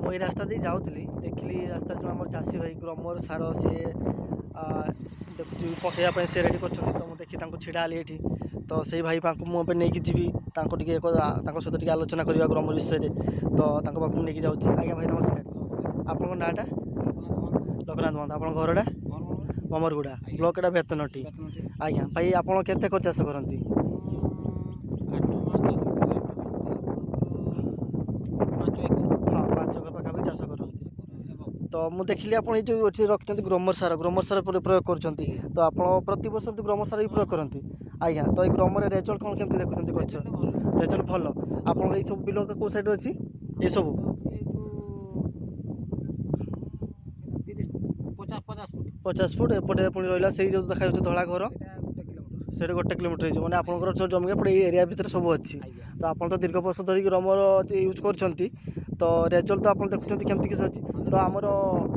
ମୁଁ ଏଇ ରାସ୍ତା ଦେଇ ଯାଉଥିଲି, ଦେଖିଲି ରାସ୍ତାରେ ଯେଉଁ ଆମର ଚାଷୀ ଭାଇ ଗ୍ରୋମର ସାର ସିଏ ଦେଖୁଛି ପକାଇବା ପାଇଁ ସେ ରେଡ଼ି କରୁଛନ୍ତି। ତ ମୁଁ ଦେଖି ତାଙ୍କୁ ଛିଡ଼ା ହେଲି ଏଇଠି। ତ ସେଇ ଭାଇ ପାଖକୁ ମୁଁ ଏବେ ନେଇକି ଯିବି, ତାଙ୍କୁ ଟିକେ ତାଙ୍କ ସହିତ ଟିକେ ଆଲୋଚନା କରିବା ଗ୍ରୋମର ବିଷୟରେ। ତ ତାଙ୍କ ପାଖକୁ ମୁଁ ନେଇକି ଯାଉଛି। ଆଜ୍ଞା ଭାଇ ନମସ୍କାର, ଆପଣଙ୍କ ନାଁଟା? ଲୋକନାଥ ମହାନ୍ତ। ଆପଣଙ୍କ ଘରଟା? ମମରଗୁଡ଼ା, ବ୍ଲକଟା ବେତନଟି। ଆଜ୍ଞା ଭାଇ, ଆପଣ କେତେ ଏକର ଚାଷ କରନ୍ତି? ହଁ, 5 ଏକର ପାଖାପାଖି ଚାଷ କରନ୍ତି। ତ ମୁଁ ଦେଖିଲି ଆପଣ ଏଇ ଯେଉଁ ଏଠି ରଖିଛନ୍ତି ଗ୍ରୋମର ସାର, ଗ୍ରୋମର ସାର ପ୍ରୟୋଗ କରୁଛନ୍ତି। ତ ଆପଣ ପ୍ରତିବର୍ଷ ଗ୍ରୋମର ସାର ବି ପ୍ରୟୋଗ କରନ୍ତି? ଆଜ୍ଞା। ତ ଏଇ ଗ୍ରୋମର ରେଜଲ୍ଟ କ'ଣ କେମିତି ଦେଖୁଛନ୍ତି ଗଛ? ରେଜଲ୍ଟ ଭଲ। ଆପଣଙ୍କ ଏଇ ସବୁ ବିଲ କେଉଁ ସାଇଡ଼୍ରେ ଅଛି ଏସବୁ? 50 ଫୁଟ ଏପଟେ ପୁଣି ରହିଲା ସେଇ ଯେଉଁ ଦେଖାଯାଉଛି ଧଳା ଘର, ସେଇଠି 1 କିଲୋମିଟର ହେଇଯିବ। ମାନେ ଆପଣଙ୍କର ଯେଉଁ ଜମି ଏପଟେ ଏଇ ଏରିଆ ଭିତରେ ସବୁ ଅଛି। ତ ଆପଣ ତ ଦୀର୍ଘ ବର୍ଷ ଧରିକି ଗ୍ରୋମର ୟୁଜ୍ କରୁଛନ୍ତି, ତ ରେଜଲ୍ଟ ତ ଆପଣ ଦେଖୁଛନ୍ତି କେମିତି କିସ ଅଛି। ତ ଆମର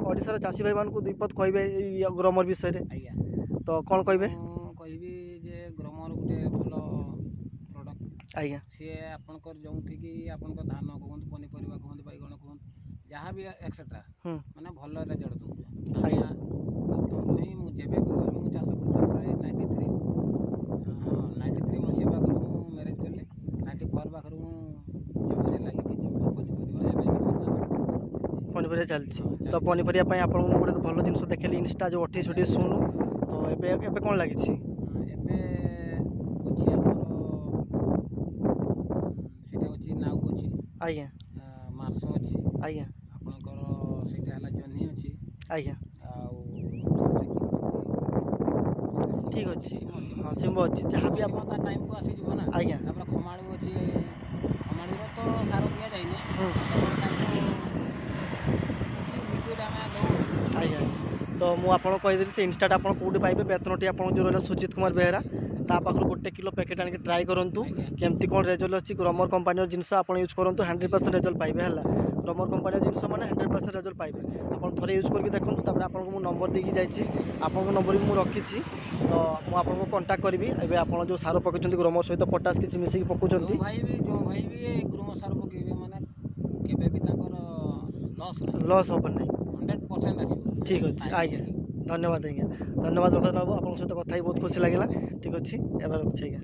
ଓଡ଼ିଶାର ଚାଷୀ ଭାଇମାନଙ୍କୁ ଦୁଇ ପଦ କହିବେ ଏଇ ଗ୍ରୋମର ବିଷୟରେ, ତ କ'ଣ କହିବେ? ମୁଁ କହିବି ଯେ ଗ୍ରୋମର ଗୋଟେ ଭଲ ପ୍ରଡ଼କ୍ଟ। ଆଜ୍ଞା। ସିଏ ଆପଣଙ୍କର ଯେଉଁଠିକି ଆପଣଙ୍କ ଧାନ କୁହନ୍ତୁ, ପନିପରିବା କୁହନ୍ତୁ, ବାଇଗଣ କୁହନ୍ତୁ, ଯାହା ବି ଏକ୍ସେଟ୍ରା, ମାନେ ଭଲ ରେଜଲ୍ଟ ଦେଉଛି। ଆଜ୍ଞା। ପ୍ରଥମରୁ ହିଁ ମୁଁ ଯେବେ ବି ମୁଁ ଚାଷ କରୁଛି ପ୍ରାୟ 93, ହଁ 93 ମସିହା ପାଖରୁ ମୁଁ ମ୍ୟାରେଜ୍ କଲି, 94 ପାଖରୁ ମୁଁ ଜମିରେ ଲାଗିଛି, ଜମିରେ ପନିପରିବା ଏବେ ବି ମୋର ଚାଷ ପନିପରିବା ଚାଲିଛି। ତ ପନିପରିବା ପାଇଁ ଆପଣଙ୍କୁ ମୁଁ ଗୋଟେ ଭଲ ଜିନିଷ ଦେଖେଇଲି, ଇନଷ୍ଟା ଯେଉଁ 28 28 0। ତ ଏବେ ଏବେ କ'ଣ ଲାଗିଛି? ଏବେ ଅଛି ଆମର ସେଇଟା ଅଛି ନାଉ ଅଛି। ଆଜ୍ଞା। ମାର୍ସ ଅଛି। ଆଜ୍ଞା। ଆପଣଙ୍କର ସେଇଟା ହେଲା ଜହ୍ନି ଅଛି। ଆଜ୍ଞା। ଆଉ ଠିକ୍ ଅଛି, ହଁ ଶିମ୍ବ ଅଛି, ଯାହା ବି ଆପଣ ତା ଟାଇମ୍କୁ ଆସିଯିବ ନା। ଆଜ୍ଞା। ତାପରେ ଖମାଳୁ ଅଛି, ଖମାଳୁର ତ ସାର ଦିଆଯାଇନି, ଲିକ୍ୱିଡ଼ ଆମେ ଦେଉ। ଆଜ୍ଞା। ତ ମୁଁ ଆପଣଙ୍କୁ କହିଦେଲି ସେ ଇନଷ୍ଟାଟା ଆପଣ କେଉଁଠି ପାଇବେ। ବେତନଟି ଆପଣ ଯେଉଁ ରହିଲା ସୁଜିତ କୁମାର ବେହେରା, ତା ପାଖରୁ 1 କିଲୋ ପ୍ୟାକେଟ୍ ଆଣିକି ଟ୍ରାଏ କରନ୍ତୁ, କେମିତି କ'ଣ ରେଜଲ୍ଟ ଅଛି। ଗ୍ରୋମର କମ୍ପାନୀର ଜିନିଷ ଆପଣ ୟୁଜ୍ କରନ୍ତୁ, 100% ରେଜଲ୍ଟ ପାଇବେ। ହେଲା, ଗ୍ରୋମର କମ୍ପାନୀର ଜିନିଷ ମାନେ 100% ରେଜଲ୍ଟ ପାଇବେ। ଆପଣ ଥରେ ୟୁଜ୍ କରିକି ଦେଖନ୍ତୁ। ତାପରେ ଆପଣଙ୍କୁ ମୁଁ ନମ୍ବର ଦେଇକି ଯାଇଛି, ଆପଣଙ୍କ ନମ୍ବର ବି ମୁଁ ରଖିଛି, ତ ମୁଁ ଆପଣଙ୍କୁ କଣ୍ଟାକ୍ଟ କରିବି। ଏବେ ଆପଣ ଯେଉଁ ସାର ପକାଉଛନ୍ତି ଗ୍ରୋମର ସହିତ ପଟାସ କିଛି ମିଶିକି ପକାଉଛନ୍ତି, ଯେଉଁ ଭାଇ ବି ଗ୍ରୋମର ସାର ପକାଇବେ ମାନେ କେବେ ବି ତାଙ୍କର ଲସ୍ ହେବ ନାହିଁ, 100% ଆସିବ। ଠିକ୍ ଅଛି ଆଜ୍ଞା, ଧନ୍ୟବାଦ ଆଜ୍ଞା, ଧନ୍ୟବାଦ ରଖ ବାବୁ, ଆପଣଙ୍କ ସହିତ କଥା ହେଇ ବହୁତ ଖୁସି ଲାଗିଲା। ଠିକ୍ ଅଛି, ଏବେ ରଖୁଛି ଆଜ୍ଞା।